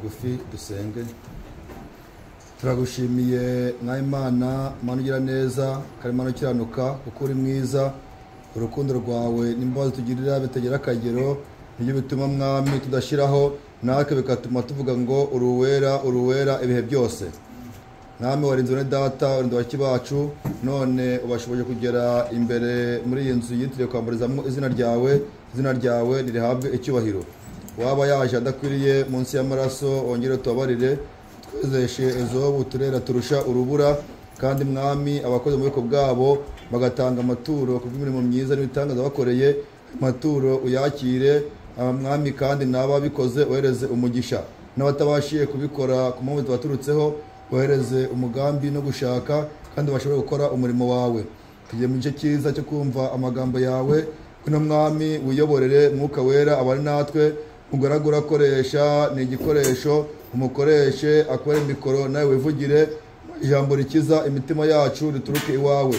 Bugufi dusenge. Turagushimiye mwa Imana, Mana ugira neza, kandi Mana ukiranuka, kuko uri mwiza. Urukundo rwawe n'imbabazi tugirira bitagira akagero, nibyo bituma Mwami tudashiraho, natwe bigatuma tuvuga ngo uri uwera, uri uwera ibihe byose. Mwami warinze bene data, warinze bashiki bacu, none ubashoboje kugera imbere muri iyi nzu yitiriwe kwambarizamo izina ryawe. Izina ryawe nirihabwe icyubahiro. Waba yaje adakwiriye munsi y'amaraso, wongere tubabarire, twezeshe izobu turera turusha urubura. Kandi Mwami, abakoze mu bubiko bwabo bagatanga amaturo kubw'imirimo myiza n'ibitangaza bakoreye, amaturo uyakire Mwami, kandi n'ababikoze ohereze umugisha, n'abatabashiye kubikora ku mpamvu tubaturutseho ohereze umugambi no gushaka, kandi bashobore gukora umurimo wawe. Tugiye mu gice cyiza cyo kumva amagambo yawe. Kuno Mwami wiyoborere, Mwuka Wera abari natwe, umugaragu akoresha ni igikoresho, umukoreshe akore mikoro nawe wivugire ijambo rikiza imitima yacu rituruke iwawe.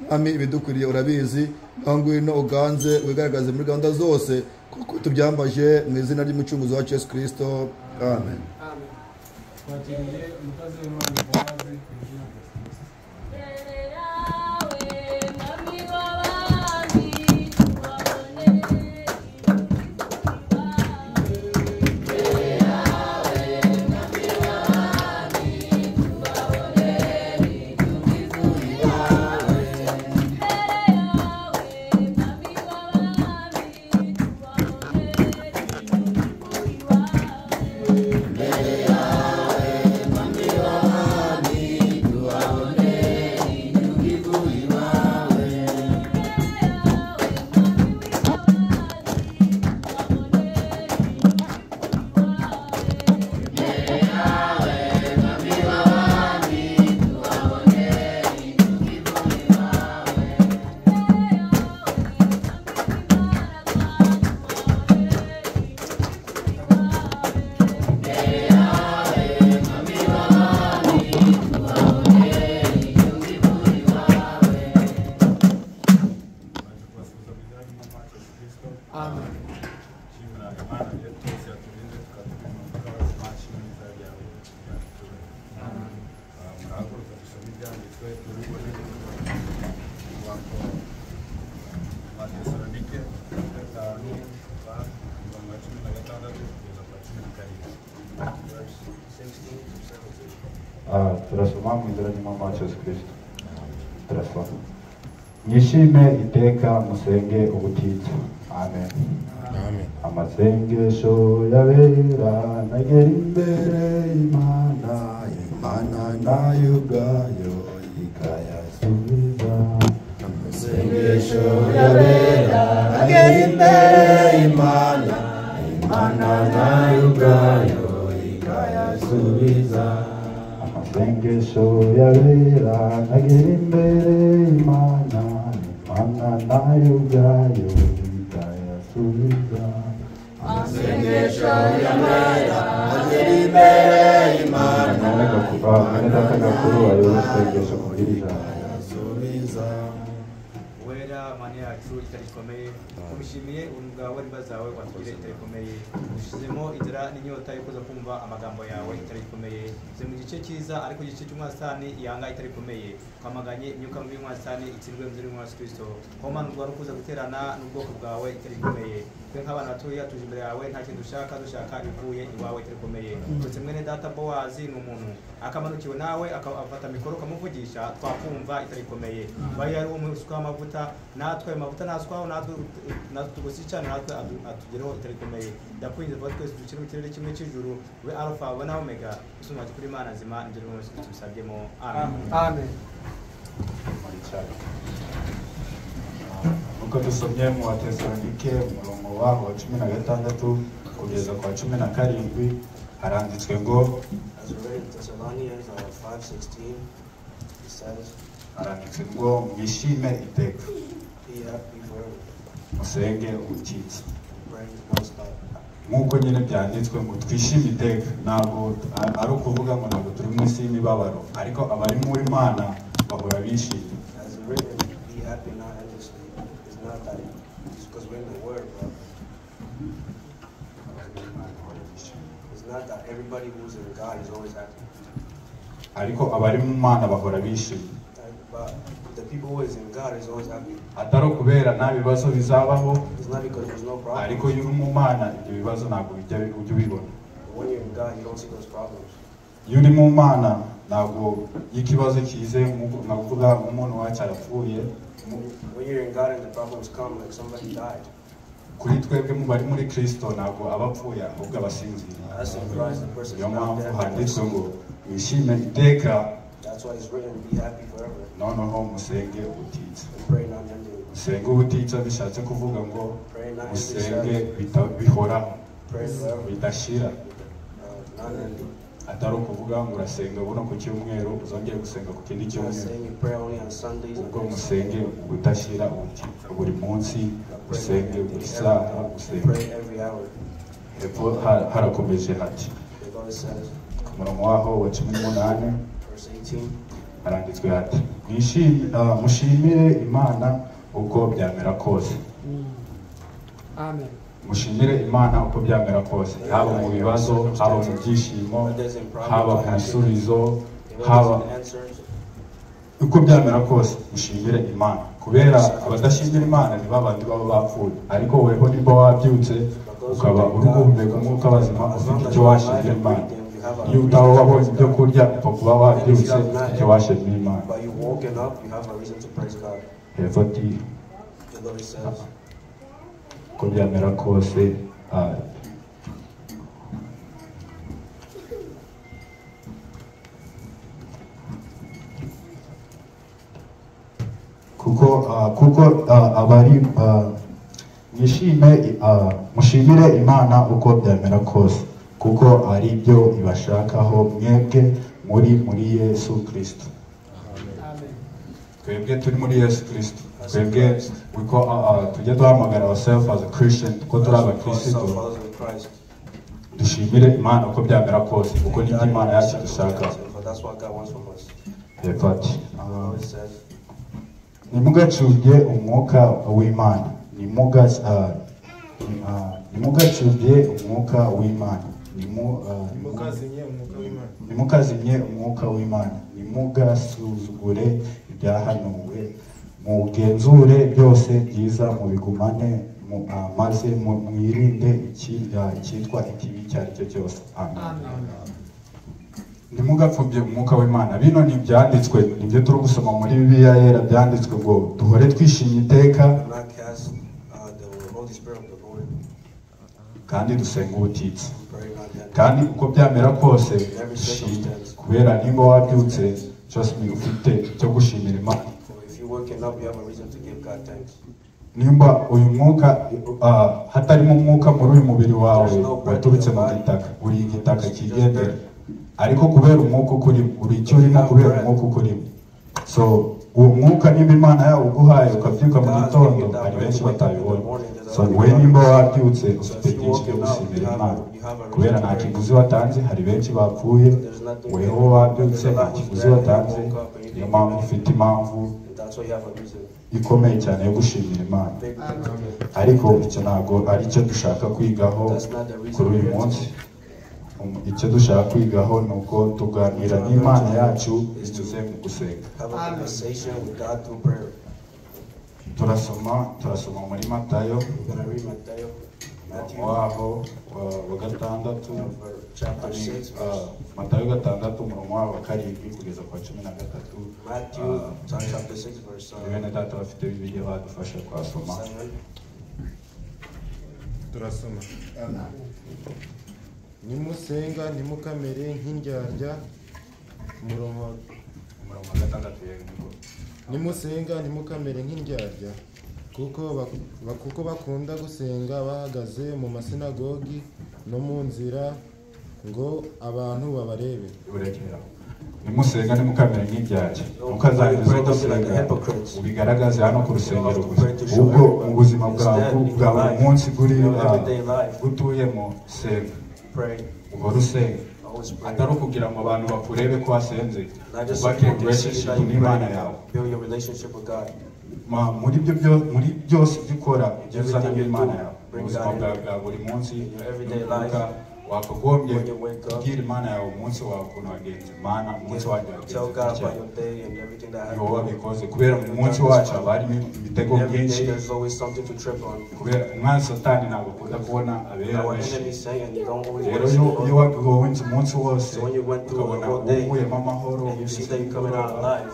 Mwami ibidukwiriye urabizi, ngwino uganze wigaragaze muri gahunda zose, kuko tubyambaje mu izina ry'Umucunguzi wacu Yesu Kristo, amen. Twakiriye umukozi w'Imana Bowazi ku izina rya Yesu Kristo. Baje kubasuhuza mu izina ry'Umwami wacu Yesu Kristo. Nshimira Imana iyo twese yaturinze tukatubona twabashimira izina ryawe ryadutuye. Murahaguruka dusome ibyanditswe turi bubone mu Batesalonike 5 umurongo wa 16 kugeza ku wa 17. Verse 16 to 17. Turasoma mu izina ry'Umwami wacu Yesu Kristo. Turasoma. Mwishime iteka, musenge ubutitsa. Amen. Amen. Amasengesho y'abera nagera imbere y'Imana, Imana nayo ubwayo ikayasubiza. Amasengesho y'abera agera imbere y'Imana, Imana nayo ubwayo ikayasubiza. Amasengesho y'abera nagera imbere y'Imana, Imana nayo ubwayo ikayasubiza. Amasengesho y'abera agera imbere y'Imana, Mwene data Gakuru ayobora isengesho muri iri jambo. ikayasubiza. Wera Mana yacu itari rikomeye, tugushimiye ubuntu bwawe n'imbabazi zawe watugiriye itari rikomeye. Dushyizemo inzara n'inyota yo kuza kumva amagambo yawe itari rikomeye. Tuze mu gice cyiza, ariko igice cy'umwasani yanga itari rikomeye. Twamaganye imyuka mibi y'umwasani itsindwe mu izina ry'Umwami Yesu Kristo. Komanurwa no kuza guterana n'ubwoko bwawe itari rikomeye. Twe nk'abana batoya tuje imbere yawe, nta kintu dushaka, dushaka ibivuye iwawe itari rikomeye. Turetse mwene data Bowazi ni umuntu akamanukiwe nawe afata mikoro ukamuvugisha, twakumva itari rikomeye. Bayo yari umusuka w'amavuta, natwe ayo mavuta naswaho, natwe tugusicana, natwe atugereho itari rikomeye. Ndakwinginze vuba twese dukire mu kirere kimwe cy'ijuru, ube Alpha ube na Omega, usumba kuri Imana nzima, nibyo Yesu Kristo tubisabyemo. Amen. Amen. Muricara. Nkuko dusomye mu Batesalonike umurongo waho wa 16 kugeza ku wa 17, haranditswe ngo As we read in Thessalonians 5:16, it says, haranditswe ngo mwishime iteka, "Be happy forever, musenge ubutitsa. pray non-stop." Nk'uko nyine byanditswe ngo twishime iteka, ntabwo ari ukuvuga ngo ntabwo turi mu isi y'imibabaro, ariko abari muri Imana bahora bishimye. As written, be happy not endlessly. It's not that it's because we're in the world, but Abari mu Imana bahora bishimye. it's Not that everybody who's in God is always happy. Ariko abari mu Mana bahora bishimye. But the people who is in God is always happy. Atari ukubera nta bibazo bizabaho. It's not because there's no problem. Ariko iyo uri mu Mana ibyo bibazo ntabwo bijya ujya ubibona. But when you're in God, you don't see those problems. Iyo uri mu Mana ntabwo iyo ikibazo kize nka kuvuga umuntu wacu arapfuye. When you're in God and the problems come, like somebody died. Kuri twebwe mu bari muri Kristo ntabwo aba apfuye ahubwo aba asinziriye. Niyo mpamvu handitswe ngo wishime iteka. That's why it's written, be happy forever. Noneho musenge ubutitsa. Pray not ending. Musenge ubutitsa bishatse kuvuga ngo musenge bihoraho, bidashira. Atari ukuvuga ngo urasenga buno ku cyumweru uzongere gusenga ku kindi cyumweru. Ubwo musenge ubudashira ubutitsa buri munsi, usenge buri saha, usenge. Hepfo harakomeje hati ku murongo waho wa 18 haranditswe hati mushimire Imana uko byamera kose. Amen. Mushimire Imana uko byamera kose, haba mu bibazo, haba mu byishimo, haba mu bisubizo, haba uko byamera kose, mushimire Imana. Kubera abadashimira Imana ni babandi baba bapfuye, ariko weho niba wabyutse ukaba uri guhumeka umwuka w'abazima ufite icyo washimira Imana. Iyo utaba wabonye ibyo kurya upfa kuba wabyutse ufite icyo washimira Imana. Hepfo ati uko byamera kose, kuko abari mushimire Imana uko byamera kose, kuko ari byo ibashakaho mwebwe muri Yesu Kristo. Twebwe turi muri Yesu Kristo. Twebwe tujya duhamagara ourselves as a Christian, kuko turi abakristo. Dushimire Imana uko byamera kose, kuko nibyo Imana yacu dushaka. Hepfo ati ntimugacubye umwuka w'Imana, ntimugacubye umwuka w'Imana, ntimukazimye umwuka w'Imana, ntimugasuzugure ibyahanuwe, mugenzure byose byiza mubigumane, maze mwirinde icyitwa ikibi icyo ari cyo cyose. Amen. Ntimugapfubye umwuka w'Imana. Bino ni ibyanditswe, nibyo turi gusoma muri Bibiliya yera, byanditswe ngo duhore twishimye iteka kandi dusenga ubutitsa, kandi uko byamera kose dushime, kubera nimba wabyutse just me ufite cyo gushimira Imana. Nimba uyu mwuka hatarimo umwuka muri uyu mubiri wawe waturutse mu gitaka, uri igitaka kigendera, ariko kubera umwuka ukurimo, uri icyo urimo kubera umwuka ukurimo. So uwo mwuka nimba Imana yawe uguhaye ukabyuka mu gitondo, hari benshi batabibona. So we nimba wabyutse ufite byinshi byo gushimira Imana, kubera nta kiguzi watanze. Hari benshi bapfuye, weho wabyutse nta kiguzi watanze. Niyo mpamvu ufite impamvu ikomeye cyane yo gushimira Imana. Ariko icyo ntabwo ari cyo dushaka kwigaho kuri uyu munsi. Icyo dushaka kwigaho ni uko tuganira n'Imana yacu binyuze mu gusenga. Turasoma muri Matayo waho wa 6, Matayo 6 umurongo waho wa 7 kugeza kwa 13. Bene data bafite Bibiliya badufasha kwasoma. Turasoma. Nimusenga ntimukamere nk'indyarya. Umurongo wa 6 yego. Nimusenga ntimukamere nk'indyarya, kuko bakunda gusenga bahagaze mu masinagogi no mu nzira ngo abantu babarebe. Nimusenga ntimukamere nk'indyarya, mukazageza gusenga ubigaragaze hano ku rusengero gusa, ubwo mu buzima bwawe bwa buri munsi gutuyemo senga, uhora usenga, atari ukugira ngo abantu bakurebe ko wasenze, ubake relationship n'Imana yawe. Muri byose ibyo ukora, ibyo uzana n'Imana yawe mu buzima bwawe bwa buri munsi, Wakagombye When you wake up, kubwira Imana yawe umunsi wawe ukuntu wagenze. Imana, umunsi wanjye wagenze tell God gutya. about your day and everything that Ni wowe happened. wabikoze, kubera mu munsi wacu haba harimo imitego Every myinshi. day there's always something to trip on. Kubera umwanzi Satani ntabwo akunda kubona abera Our benshi. enemy saying you don't always Rero want to iyo see God. wawenze umunsi wose, So when you went through ukabona the whole day uvuyemo amahoro, and you see that you're coming out alive,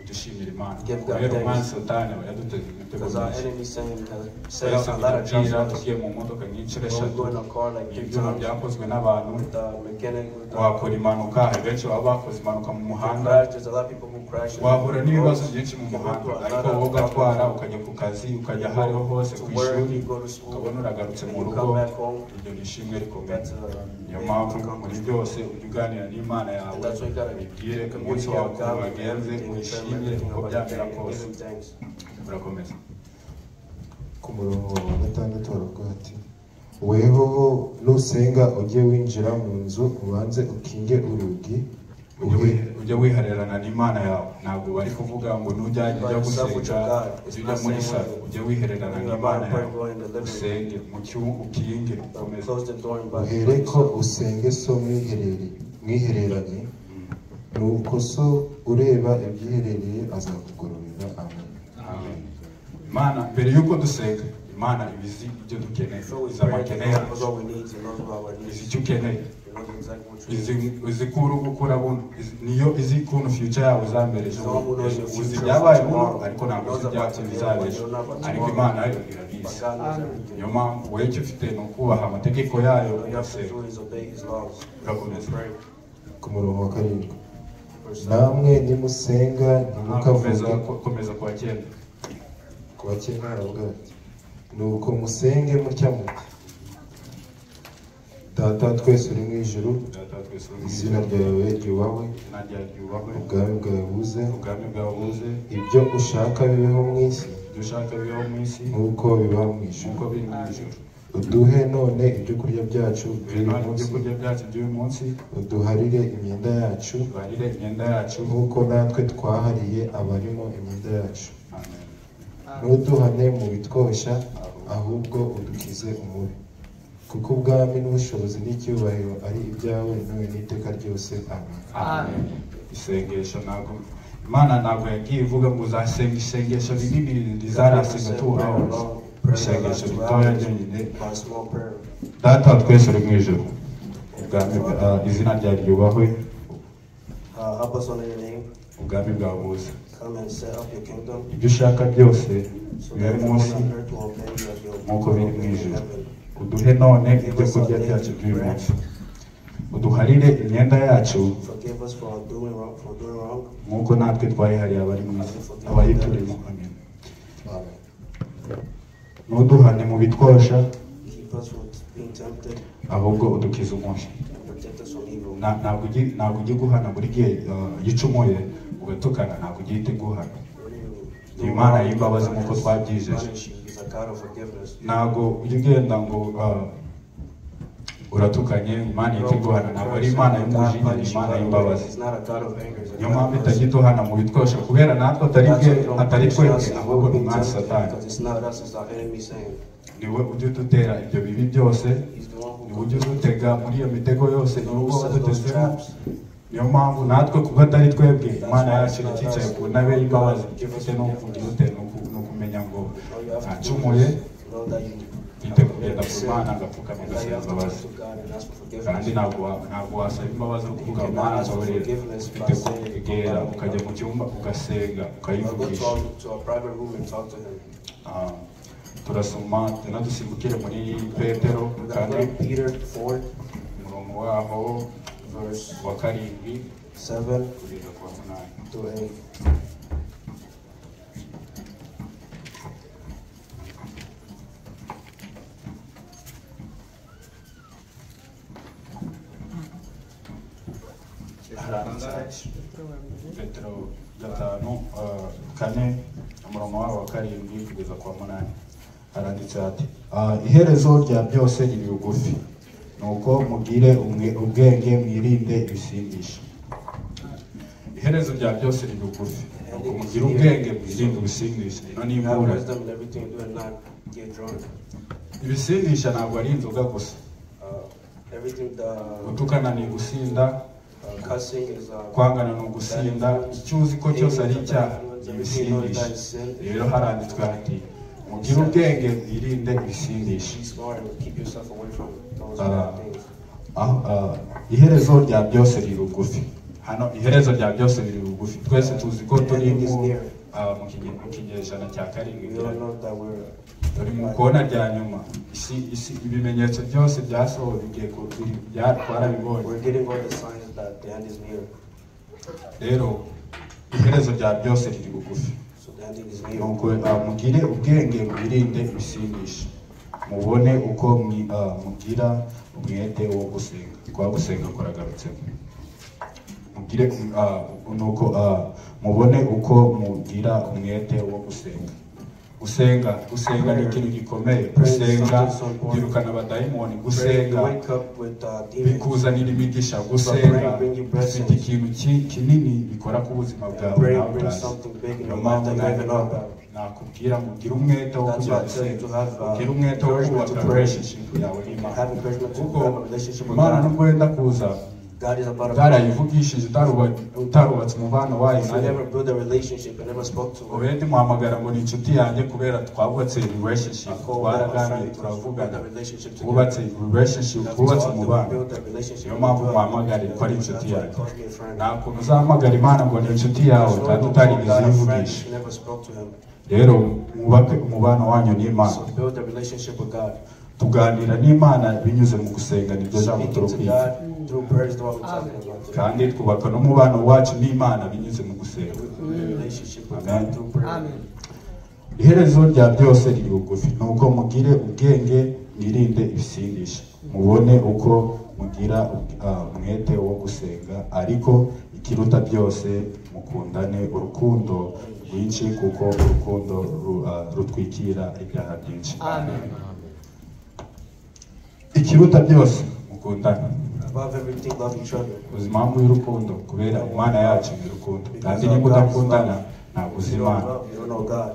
ujye ushimira Imana, give God kubera thanks. umwanzi Satani aba yaduteze imitego Because our myinshi. enemy saying has set Twese up a lot of traps tujya for us. tugiye mu modoka nyinshi When we eshatu, go in a car like three ibyuma times byakozwe n'abantu, with the mechanic, with the wakora impanuka. Hari benshi baba bakoze impanuka mu muhanda, crash, there's a lot of people who crash in wahura the n'ibibazo roads. byinshi mu You go muhanda, through a ariko lot wowe of ugatwara problems. ukajya ku kazi, ukajya aho ariho hose, To ku work, ishuri, you go to school, ukabona uragarutse and mu you rugo. come back home. Iryo ni ishimwe rikomeye. That's a Niyo big mpamvu muri accomplishment. byose ujya uganira n'Imana yawe, And that's why you gotta uyibwire umunsi communicate wawe with ukuntu God with wagenze, everything, tell him uyishimire everything uko about your byamera day, and kose. give him thanks. Urakomeza. Ku murongo wa gatandatu baravuga ati: "Wehoho nusenga ujye winjira mu nzu ubanze ukinge urugi, Ujye wihererana n'Imana yawe. Ntabwo bari kuvuga ngo nujya By ujya yourself with gusenga, your God. It's ujye ujya not muri saying salo, when ujye wihererana when you're n'Imana about to pray, yawe, go in the living room. usenge mu cyumba, ukinge. But Komeza. close the door and by uhereko yourself. usenge so mwihereranye, nuko so ureba ibyiherereye azakugororera." Amen. Amen. Imana, mbere y'uko dusenga, Imana iba izi ibyo dukeneye, Before we izi pray, amakene the Lord yacu, knows what we need. He knows what our izi needs. icyo ukeneye, He knows exactly what you izi need. izi ko uri gukura buno, niyo izi ukuntu future yawe izamera ejo The one who knows your bundi. Uzi future ibyabaye for buno, tomorrow. ariko ntabwo He uzi knows about ibyacu today, bizaba but ejo, you don't know about ariko tomorrow. Imana yo irabizi. But God knows everything. Niyo mpamvu wowe icyo ufite ni ukubaha amategeko yayo, All you have to ugasenga. do is obey His laws. Urakomeza. Pray. Ku murongo wa karindwi: Verse 7. "Namwe nimusenga Komeza, ntimukavuge." komeza ku wa cyenda. Ku bakene haravuga ati: "Nuko musenge mutya muti: Data wa twese uri mu ijuru, Data wa twese uri mu izina ijuru, ryawe ryubahwe, izina ryawe ryubahwe, ubwami bwawe buze, ubwami bwawe buze, ibyo ushaka bibeho mu isi ibyo ushaka bibeho mu isi nk'uko biba mu ijuru. nk'uko biri mu ijuru. Uduhe none ibyo kurya byacu by'uyu Duhe ibyo munsi, kurya byacu by'uyu munsi, uduharire imyenda yacu, tuharire imyenda yacu, nk'uko natwe twahariye abarimo imyenda yacu. Amen. Ntuduhane mu bitwoshya, ahubwo udukize umubi, kuko ubwami n'ubushobozi n'icyubahiro ari ibyawe none n'iteka ryose. Amen." Amen. Isengesho, ntabwo Imana ntabwo yagiye ivuga ngo uzasenga isengesho rinini rizarasenga 2 hours, isengesho ritoya ryonyine. By a small prayer. Data wa twese uri mu ijuru, ubwami izina ryawe ryubahwe, Help us honor your name. ubwami bwawe buze, Come and set up your kingdom ibyo ushaka byose so bibe that mu everyone isi on earth will obey you as you nk'uko biri mu obey in ijuru. heaven. Uduhe none ibyo kurya byacu by'uyu munsi, uduharire imyenda yacu Forgive us for our doing wrong, for doing wrong, nk'uko natwe twayihariye abari mu isi, abayiturimo. Amen. Amen. Ntuduhane mu bitwosha, Keep us from being tempted, ahubwo udukize umubi. and protect us from evil. Ntabwo ujya guhana buri gihe iyo ucumuye ugatukana, ntabwo ujya uhita iguhana. When you do Imana wrong, y'imbabazi God nk'uko has twabyijeje. punish you. He's a God of forgiveness. Ntabwo ujya ugenda ngo uratukanye Imana ihita iguhana. Ntabwo ari Imana y'umujinya, ni Imana y'imbabazi. He's not a God of anger. He's a Niyo God mpamvu of itajya mercy. iduhana mu bitwosha, kubera natwe atari That's bwe, why we don't atari punish twebwe, us and ahubwo we're ni being umwanzi tempted, Satani. because it's not us, it's our enemy saying. Niwe ujya udutera ibyo bibi byose, He's the one who niwe ujya udutega muri iyo mitego yose, who niwe uba sets those wadutezemo. traps. Niyo mpamvu natwe kuko atari twebwe, Imana yacu irakicaye ku ntebe y'imbabazi. Icyo ufite ni ukugira ute? Ni ukumenya ngo All you have to do nacumuye, is know that you mfite have kugenda committed ku sin, Mana ngapfukama and that you ngasaba have to turn imbabazi. to God and ask for Kandi forgiveness. ntabwo wasaba imbabazi uri You kuvuga cannot Mana ask for mbabarira. forgiveness Ufite by saying, kwegera ukajya mu cyumba ugasenga, Or go to ukayivugisha. to a private room and talk to him. Turasoma tena dusimbukire muri Petero We're gonna go kane, to Peter 4, umurongo waho verse wa karindwi 7 kugeza ku wa munani. to 8. Petero gatanu, kane, umurongo waho wa karindwi kugeza ku wa munani, haranditse hati: "Iherezo rya byose riri bugufi, nuko mugire ubwenge mwirinde ibisindisha." Iherezo rya byose riri bugufi, nuko mugire ubwenge mwirinde ibisindisha. Ino ni Have imbura. wisdom in everything you do and not get drunk. Ibisindisha ntabwo ari inzoga gusa. Everything the Gutukana ni ugusinda, cussing is kwangana ni ugusinda, icyo uzi ko cyose ari icyaha ni ibisindisha. Rero haranditswe hati mugire ubwenge mwirinde ibisindisha. Be smart and keep yourself away from those bad things. Aho, iherezo rya byose riri bugufi. Hano iherezo rya byose riri bugufi. Twese tuzi ko turi mu kinyejana cya 7, We all know that we're turi mu kona rya nyuma. Isi ibimenyetso byose byasohowe bigiye twarabibonye. We're getting all the signs that the end is near. Rero iherezo rya byose riri bugufi. So the ending is near. Nuko mugire ubwenge mwirinde ibisindisha, mubone uko mugira umwete wo gusenga. Kwa gusenga kuragarutsemo. Mugire nuko mubone uko mugira umwete wo gusenga. Gusenga ni ikintu gikomeye. Gusenga byirukana abadayimoni, gusenga Pray, you wake up with demons. bikuzanira imigisha, gusenga bifite ikintu kinini bikora ku buzima bwawe Pray nawe brings utazi. something big in Niyo your life mpamvu that you don't even know about. nakubwira ngo ugire umwete wo That's kujya why I tell you gusenga, to have ugire umwete wo encouragement to kubaka pray. relationship yawe n'Imana. Have encouragement to Kuko have a relationship with Imana God. nubwo wenda kuza God is about to utarayivugishije, utarubatse umubano wayo If you nayo, never build a relationship and never spoke to her, ubende muhamagara ngo ni inshuti yanjye kubera twubatse relationship, I call her my twaraganiriye, friend because we built turavugana, a relationship together. twubatse relationship, That's twubatse all, we umubano. built a relationship Niyo with mpamvu God. muhamagare ko ari That's inshuti why he yanjye. calls me a friend. Nta kuntu uzahamagara Imana ngo ni inshuti yawe There's no kandi way to call utarigeze God a friend uyivugisha. if you never spoke to him. Rero mwubake umubano wanyu n'Imana. So build a relationship with God. Tuganira n'Imana binyuze mu gusenga, niryo jambo Speaking to turukwiga. God through prayer is what we're talking about today. Kandi twubaka n'umubano wacu n'Imana binyuze mu gusenga. We build a relationship with Amen. God through prayer. Iherezo rya byose riri bugufi. Nuko mugire ubwenge mwirinde ibisindisha, mubone uko mugira umwete wo gusenga, ariko ikiruta byose mukundane urukundo rwinshi, kuko urukundo rutwikira ibyaha byinshi. Ikiruta byose mukundane. Above everything, love each other. Uzi impamvu y'urukundo? Kubera Imana yacu ni urukundo. Because Kandi our nimba God is udakundana love. ntabwo If uzi you don't Imana. love, you don't know God.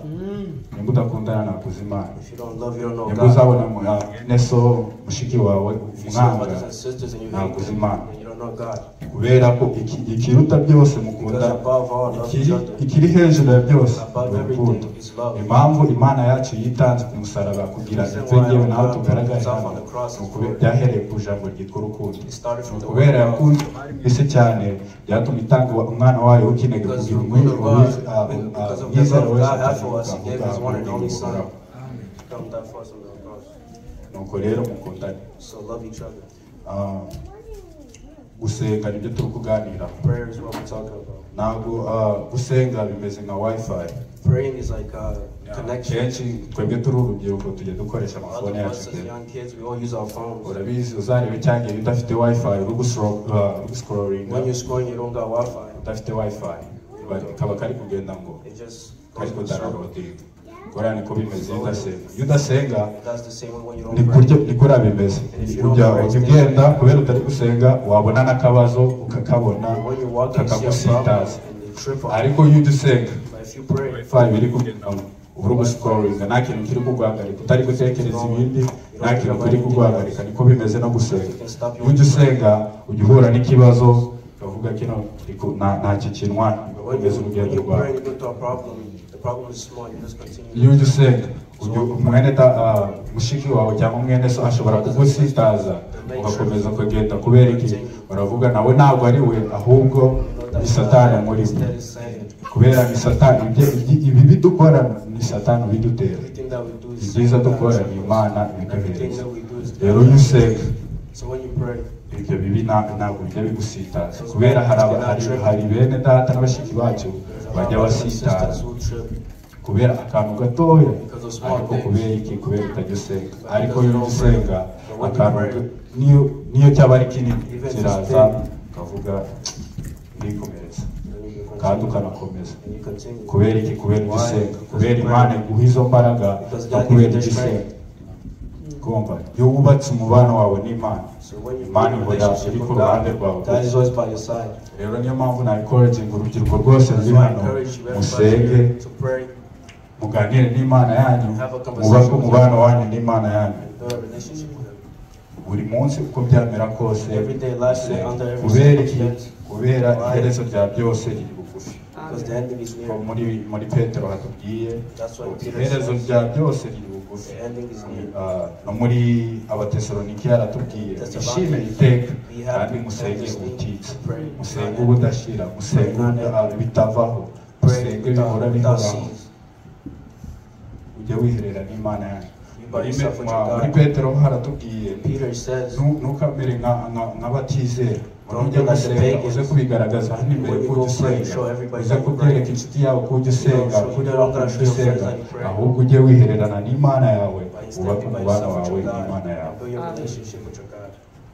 Nimba udakundana ntabwo uzi Imana. If you don't love, you don't know Nimba God. uzabona mwene so mushiki wawe If you see your umwanga brothers and sisters and you ntabwo hate uzi them, Imana. then you don't know God. Kubera ko ikiruta byose Because mukundana, above all, love each other. ikiri hejuru ya byose Above ni urukundo. everything is love. Impamvu Imana yacu yitanze ku musaraba kugira The reason ndetse why ngewe our nawe God tugaragare himself hano on the cross ni is ukubera for byahereye ku ijambo ryitwa urukundo. It started from Ni the ukubera word love. yakunze isi cyane byatumye itanga umwana wayo w'ikinege Because kugira urukundo because of the umwizera love wese God had for us, he gave his one and atarimbuka only son uhoraho. to come die for us on the cross. Nuko rero mukundane. So love each other. Gusenga nibyo turi kuganiraho. Prayer is what we're talking about. Ntabwo gusenga bimeze nka wifi. Praying is like a connection. Kenshi twebwe turi urubyiruko tujya dukoresha All amafone of yacu us as pe. young kids, we all use our phones. Urabizi uzarebe cyangwa iyo udafite wifi uri guscrollinga, When you're scrolling, you don't got Wi-Fi. udafite wifi kaba kari kugenda ngo It just kari goes in a circle. kudownloadinga. Kuriya niko bimeze iyo udasenga. Iyo udasenga That's the same way when you ni don't pray. kurya ni kuriya bimeze. Ujya ugenda kubera utari gusenga wabona n'akabazo ukakabona When you walk and you see a problem kakagusitaza. and you trip on it. Ariko iyo ujya usenga But if you pray, wifi biri kugenda ngo uri guscrollinga nta kintu kiri kuguhagarika, utari gutekereza ibindi nta kintu kiri kuguhagarika. Niko bimeze no gusenga. can stop you. Iyo ujya usenga ujya uhura n'ikibazo ukavuga kino ntacyo kinwa, But when ugakomeza you, urugendo when you rwawe. pray and you go to a problem, the problem is small, you just continue. Iyo ujya usenga mwene mushiki wawe cyangwa mwene so ashobora kugusitaza ugakomeza ukagenda. Kubera iki? Uravuga nawe ntabwo ari we ahubwo ni Satani muri we. Instead is saying, Kubera ni Satani, ibibi dukora ni Satani ubidutera, everything that we do is ibyiza dukora ni Imana Everything ibiduhereza. that we do is Rero iyo usenga So when you pray, ibyo bibi ntabwo bijya bigusitaza, kubera hari bene data na bashiki bacu there's a lot bajya of brothers and basitara sisters who trip kubera akantu gatoya. because of small Ariko things. kubera iki? Kubera utajya usenga. But Ariko because iyo you ujya don't pray, usenga but when you akantu pray, niyo cyaba ari kinini even if it's kiraza big, ukavuga ndikomereza, then you can kandi continue. ukanakomeza. And you continue. Kubera iki? Kubera ujya Why? usenga. Because Kubera you Imana pray. iguha izo mbaraga Because zo God kubera gives you ujya the usenga. strength. Kumva iyo wubatse umubano wawe n'Imana, So when you Imana build a ihora relationship iri ku with ruhande God, rwawe. God is always by your side. Rero niyo mpamvu na encouraging urubyiruko rwose That's ruri why I hano, encourage you, everybody musenge, here, to pray muganire n'Imana yanyu, Have a mwubake conversation with umubano him. wanyu n'Imana yanyu. and build a relationship with Him. Buri munsi uko byamera kose Every day life is usenge. under every Kubera iki? circumstance. Kubera Why? iherezo rya byose riri bugufi. Because the ending is Ko near. muri Petero hatubwiye That's why ngo Peter iherezo says rya byose riri bugufi. the ending is near. No muri Abatesalonike yaratubwiye mwishime iteka Be happy kandi musenge endlessly. ubutitsa, Pray musenge ubudashira, musenge bitavaho, Pray musenge bihora without bihoraho. cease. Ujye wiherera n'Imana yanyu. You by yourself with your Muri God. Petero haratubwiye Peter says, ntukamere nk'abatizera. Don't Nujya be like the gusenga pagans. uze kubigaragaza hano imbere When you ko ujya go pray, usenga, show everybody uze that you kubyereka pray. inshuti yawe ko ujya usenga, show- ko ujya you don't gotta ujya show your friends usenga, that you pray. ahubwo ujye wihererana n'Imana yawe, But instead wubake be by umubano yourself with wawe your God n'Imana yawe. and build your relationship with your God.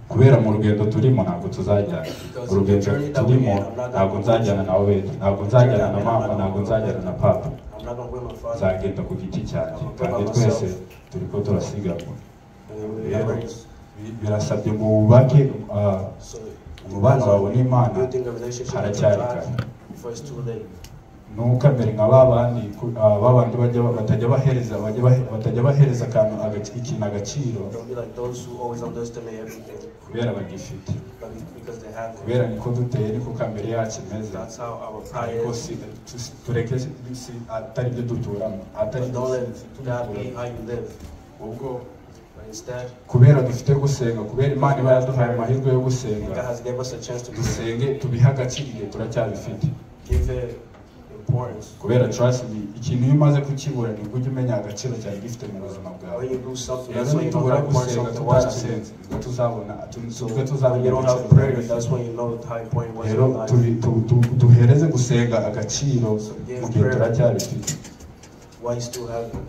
Kubera mu rugendo turimo ntabwo tuzajyana. Because Urugendo the journey that turimo we're in, I'm not gonna ntabwo go nzajyana with na Obedi, ntabwo nzajyana na mama, ntabwo nzajyana na papa, I'm not gonna go with my father. nzagenda ku giti cyanjye. I'm gonna Kandi go by twese myself. turiko turasiganwa. And we Rero have race. birasabye ngo wubake So umubano wawe n'Imana building a relationship with your haracyari God kare. before it's too late. Ntukamere nka babandi babandi batajya bahereza batajya bahereza akantu ikintu agaciro Don't be like those who always underestimate everything, kubera bagifite. but because they have it. Kubera niko duteye, niko kamere yacu imeze. That's how our pride Ariko is. tureke atari byo duturamo, atari But don't let that be how you live. Ubwo But instead, kubera dufite gusenga, kubera Imana iba yaduhaye amahirwe yo gusenga, God has gave us a chance to pray. dusenge tubihe agaciro igihe turacyabifite. Give it importance. Kubera trust me, ikintu iyo umaze kukibura nibwo ujya umenya agaciro cyari gifite mu buzima bwawe. When you lose something, Rero that's when you know nitubura how important gusenga something was to you. tutarasenze nibwo tuzabona So nibwo when tuzamenya you don't have agaciro prayer, cyari that's gifite. when you know how important it was in Rero your life. duhereze gusenga agaciro mu gihe turacyabifite. Why you still have it?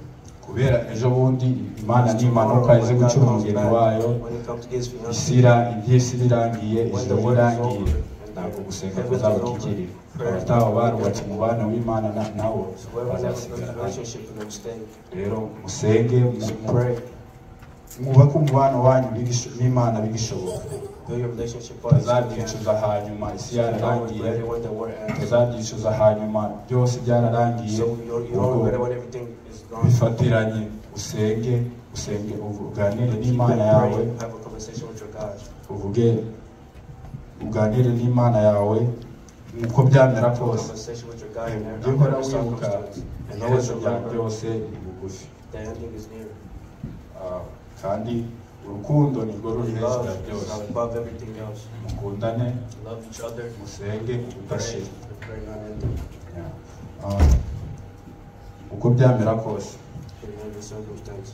Kubera ejo bundi Imana Because nimanuka tomorrow, ize when God gucura comes umugeni back, wayo, when he comes to get his fiancée, isira iby'isi birangiye, when the ijuru world is rirangiye, over ntabwo and gusenga heaven is kuzaba over, kikiriho. prayer is Abataba not barubatse umubano w'Imana nabo So whoever never builds bazasigara a hano. relationship with them, stay. Rero musenge So pray. mwubake umubano wanyu n'Imana bigishoboka. Build your relationship while you still can. Utazabyicuza hanyuma isi So you don't yararangiye, regret it when the world ends. utazabyicuza hanyuma byose byararangiye. So you don't Ubwo regret it when everything is gone. bifatiranye usenge, usenge uganire Keep n'Imana it yawe, praying. Have a conversation with your God. uvuge uganire n'Imana yawe uko byamera Have a kose. conversation with your God in Ujye uhora every wibuka circumstance. And always iherezo rya remember byose ni bugufi. the ending is near. Kandi urukundo nirwo ruri hejuru Love ya is byose. above everything else. Mukundane, Love each other. musenge Pray. ubudashira. Pray not ending. Yeah. Uko byamera kose, In every circumstance.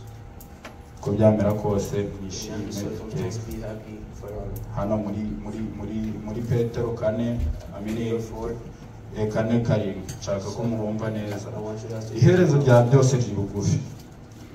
uko byamera kose In mwishime every circumstance, iteka. be happy forever. Hano muri muri muri muri Petero kane amini Peter 4. 4:7 nshaka ko mubumva neza. I want you guys to Iherezo rya byose riri bugufi,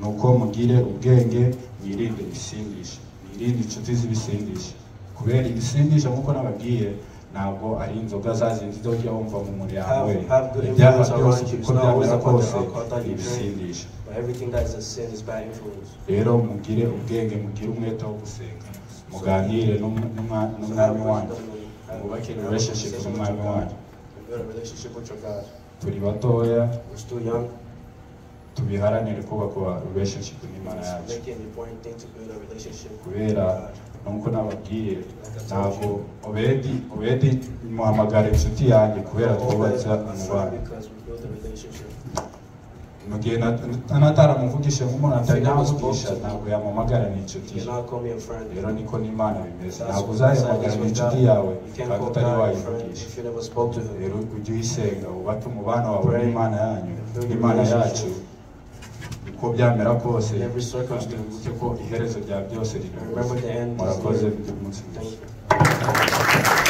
nuko mugire ubwenge, mwirinde ibisindisha, mwirinde inshuti z'ibisindisha. Kubera ibisindisha nk'uko nababwiye ntabwo ari inzoga za zindi zo ujya wumva mu muryango we. Have good Ibyaha influence byose around you. uko It's not always byamera about the kose alcohol that ni you drink, ibisindisha. but everything that is a sin is bad influence. Rero mugire ubwenge, mugire umwete wo gusenga, muganire So have n'umwami wanyu, wisdom and mwubake have a relationship conversation with n'umwami your God. wanyu. And build a relationship with your God. Turi batoya, We're still young. tubiharanire kubaka relationship n'Imana Let's yacu. make it an important thing to build a relationship with Kubera God. nuko nababwiye Like I told ntabwo you, Obedi muhamagara inshuti yanjye kubera Obed, twubatse my friend, umubano. because we built a relationship. Mu gihe nataramuvugisha nk'umuntu atari If you never spoke namuvugisha to me, ntabwo yampamagara ni inshuti You ye. cannot call me a friend. Rero niko n'Imana bimeze, That's ntabwo that's how it uzayihamagara is ni with inshuti God. yawe You can't kandi call utari God your friend wayivugisha. if you never spoke to him. Rero ujye uyisenga wubake umubano wawe Pray n'Imana yanyu, and build your n'Imana yacu relationship. uko byamera kose. In every Kandi circumstance. wibuke ko iherezo rya byose riri And remember bugufi. the end is Murakoze, near. mugire umunsi mwiza. Thank you.